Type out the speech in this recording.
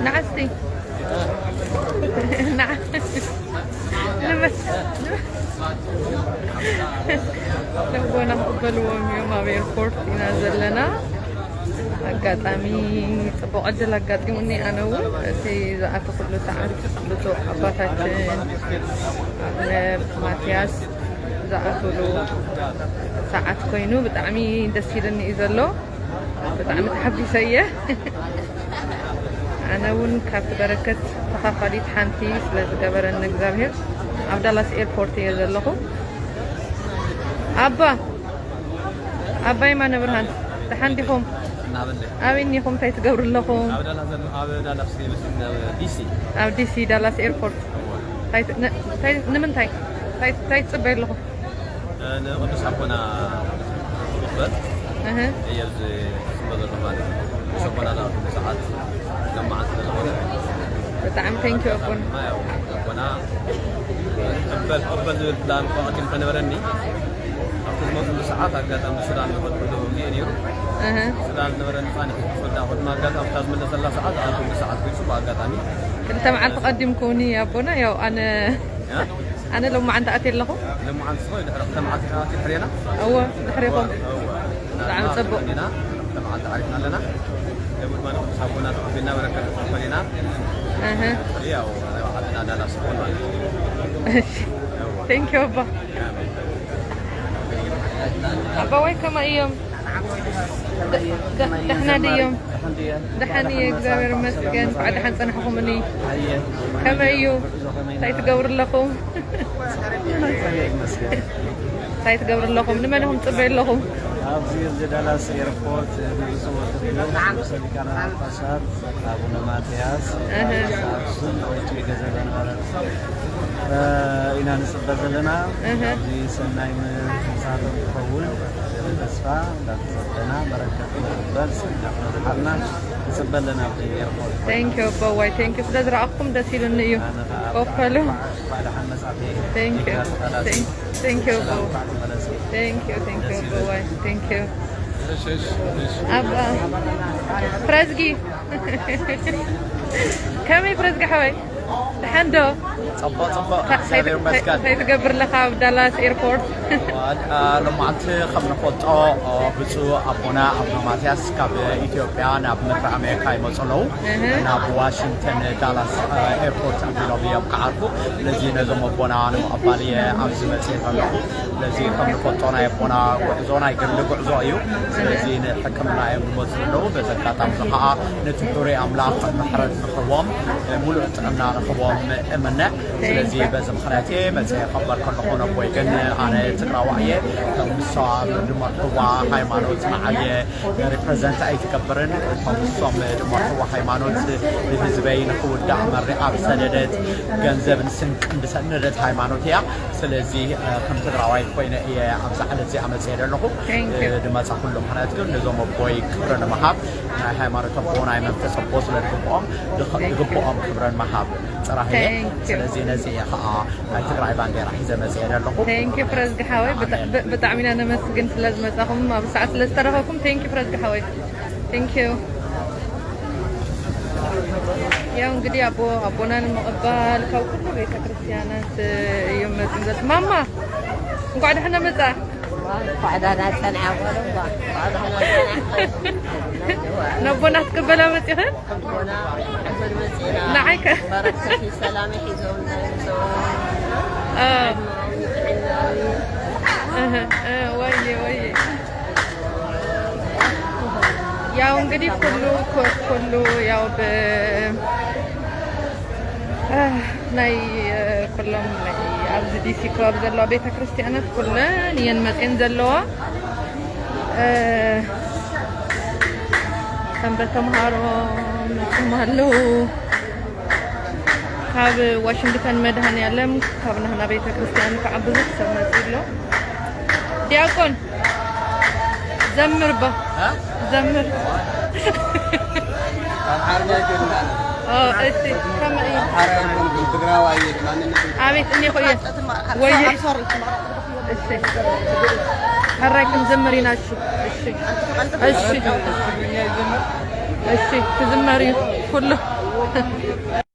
ንዓስቲ ንዓ- ንበ- ንቦና ክቕበልዎም እዮም። ኣብ ኤርፖርት ኢና ዘለና። ኣጋጣሚ ጽቡቕ ዕድል ኣጋጢሙኒ። ኣነ እውን እቲ ዝኣተኹሉ ሰዓት ብፁዕ ኣባታችን ኣቡነ ማትያስ ዝኣትሉ ሰዓት ኮይኑ ብጣዕሚ ደስ ኢልኒ እዩ ዘሎ። ብጣዕሚ ተሓጒሰ እየ። ኣነ እውን ካብቲ በረከት ተኻፋሊት ሓንቲ ስለ ዝገበረኒ እግዚኣብሔር። ኣብ ዳላስ ኤርፖርት እየ ዘለኹ። ኣባ ኣባ የማነ ብርሃን፣ ደሓን ዲኹም? እናበለ ኣበይ እኒኹም? እንታይ ትገብሩ ኣለኹም? ኣብ ዳላስ ዘሎ ኣብ ዳላስ ይመስል ዲሲ ኣብ ዲሲ ዳላስ ኤርፖርት። እንታይ ት- ነ- እንታይ- ንምንታይ እንታይ እንታይ ትፅበዩ ኣለኹም? ንቅዱስ ኣቦና ክቕበል እህ እየ ኣብዚ ዝስመ ዘሎ ማለት እዩ። ቅዱስ ኣቦና ዳ ኩሉ ሰዓት ለማዓት ስለዝኾነ ብጣዕሚ ቴንኪዩ ኣቦና። ድማ ያው ኣቦና ቅበል ቅበል ዝብል ፕላን ከቐድም ከነበረኒ ኣብቲ ዝመፅሉ ሰዓት ኣጋጣሚ ሱዳን ዝኸድኩሉ ግዜ ነይሩ። እህ ሱዳን ዝነበረኒ ፃኒሕ ክፍዳ ቅድሚ ኣጋጣሚ እታ ዝመለሰላ ሰዓት ዝኣትኩሉ ሰዓት ኮይኑ ብኣጋጣሚ ክልተ መዓልቲ ቀዲምኩኒ ኣቦና። ያው ኣነ ኣነ ሎማዓንቲ ኣትየ ኣለኹ። ሎማዓንቲ ዝኾነ ድሕሪ ክልተ መዓልቲ ድሕሬና እወ ድሕሬኹም። ብጣዕሚ ጽቡቕ። ኢና ክልተ መዓልቲ ዓሪፍና ኣለና። ደሞ ድማ ንቅዱስ ኣቦና ተቐቢልና በረከት ንቕበል ኢና። እህ ያው ዓድና ዳላስ ዝኾን ማለት እዩ። እሺ ቴንኪዩ ኣባ። ኣባዋይ ከመይ እዮም? ደ- ደ- ደሕና ድዮም? ደሓን እየ እግዚኣብሔር ይመስገን። እንኳዕ ደሓን ጸናሕኹምኒ። ከመይ እዩ? እንታይ ትገብሩ ኣለኹም? እንታይ ትገብሩ ኣለኹም? ንመን ኢኹም ትጽበዩ ኣለኹም? ኣብዚ እዚ ዳላስ ኤርፖርት ንብፁዕ ወቅዱስ ሊቃነ ጳጳሳት ኣቡነ ማትያስ እህ። ኣክሱም ወእጨጌ ዘመንበረ ኢና ንጽበ ዘለና። እህ። ኣብዚ ሰናይ ምሳቶም ክኸውን ተስፋ እንዳተጸበና በረከት ንቕበል ስንዳቕ ንብሓልና ንጽበ ኣለና ኣብዚ ኤርፖርት። Thank you ኣቦዋይ፣ thank you ስለ ዝረኣኹም ደስ ኢሉኒ እዩ። ኣነ ኸኣ ኮፈሉ። እንኳዕ ደሓን መጻእኪ። Thank you። ጅግና ተቓላሲ። Thank you ኣቦ። ሰላም እንኳዕ ተመለስኪ። Thank you፣ thank you ኣቦዋይ። Thank you። ኣባ ፍረዝጊ ከመይ ፍረዝጊ ሓወይ? ደሓን ዶ? ጽቡቕ፣ ጽቡቕ። እንታይ- እግዚኣብሔር እንታይ- ይመስገን። እንታይ ትገብር ኣለኻ ኣብ ዳላስ ኤርፖርት? አ፣ ሎማዓንቲ ከም ንፈልጦ፣ ኦ፣ ብፁዕ ኣቦና ኣቡነ ማትያስ ካብ ኢትዮጵያ ናብ ምድሪ ኣሜሪካ ይመጹ ኣለዉ። እህ። ናብ ዋሽንግተን ዳላስ፣ አ፣ ኤርፖርት ኣቢሎም እዮም ክዓርፉ። ስለዚ ነዞም ኣቦና ንምቕባል እየ ኣብዚ መጽእ ዘለኹ። ስለዚ ከም ንፈልጦ ናይ ኣቦና ጉዕዞ ናይ ግሊ ጉዕዞ እዩ። ስለዚ ንሕክምና እዮም ዝመፁ ዘለዉ። በዚ ኣጋጣሚ እዚ ከዓ ነቲ ሕሩይ ኣምላኽ ምሕረት ንኽቦም፣ ሙሉእ ጥዕና ንኽቦም እምነ። ስለዚ በዚ ምኽንያት እየ መፅየ ከበር ከለኹ ነቦይ ግን ኣነ ትግራዋ እየ። ከም ንሶም ድመርሕዋ ሃይማኖት ንዓየ ሪፕሬዘንት ኣይትገብርን። ከም ንሶም ድመርሕዋ ሃይማኖት ንህዝበይ ንኽውዳእ መሪዓ ዝሰደደት ገንዘብን ስንቅን ዝሰነደት ሃይማኖት እያ። ስለዚ ከም ትግራዋይ ኮይነ እየ ኣብዛ ዕለት እዚኣ መፅየ ዘለኹ። Thank you። ድመፃ ኩሉ ምኽንያት ግን ነዞም ኣቦይ ክብሪ ንምሃብ ናይ ሃይማኖት ኣቦ ናይ መንፈስ ኣቦ ስለ ዝግብኦም ዝግብኦም ክብረን ምሃብ ጥራሕ እየ። Thank you። ስለዚ ነዚ እየ ከዓ ናይ ትግራይ ባንዴራ ሒዘ መፅየ ዘለኹ። Thank you ፍረዝጊ ሓወይ። ብጣ- ብ- ብጣዕሚ ኢና ነመስግን ስለ ዝመፃኹም ኣብ ሰዓት ስለ ዝተረኸብኩም። Thank you ፍረዝጊ ሓወይ። Thank you። ያው እንግዲህ ኣቦ ኣቦና ንምቕባል ካብ ኩሉ ቤተ ክርስቲያናት እዮም መፅም ዘት ማማ እንኳዕ ደሕና መፃ። እንኳዕ ደህና ጸንሐ በሉ እባ። እንኳዕ ደህና ጸንሐ። ነቦና ክትቅበላ መጺኽን? ኣቦና ሕፍር መጺና። ንዓይ ከ? በረከት ሰላም ሒዞም ናይ ጾም። አ። ዕድመኦም ይጥዕናዊ። እህ፣ እ፣ ወየ፣ ወየ። ያው እንግዲህ ኩሉ፣ ኩ-፣ ኩሉ ያው ብ-፣ እ፣ ናይ፣ እ፣ ኩሎም ኣብዚ ዲሲ ከባቢ ዘለዋ ቤተ ክርስቲያናት ኩለን እየን መፅየን ዘለዋ። እ፣ ሰንበት ተምሃሮ መፅዮም ኣለዉ። ካብ ዋሽንግተን መድኃኔዓለም ካብ ናህና ቤተ ክርስቲያን ከዓ ብዙሕ ሰብ መፅዩ ኣሎ። ዲያቆን ዘምር ባ ዘምር። ኣምሓርኛ ይገርማል። ኦ፣ እሺ፣ ከመይ እዩ? ኣምሓራ ኣይኮንኩን፣ ትግራዋይ እየ፣ ማንነት። ኣቤት፣ እኔ እኮ እየ። ወየ። እሺ። ሕራይ ክንዘምር ኢና፣ እሺ። እሺ። እሺ። ትግርኛ ይዘምር። እሺ፣ ክዝመር እዩ ኩሉ።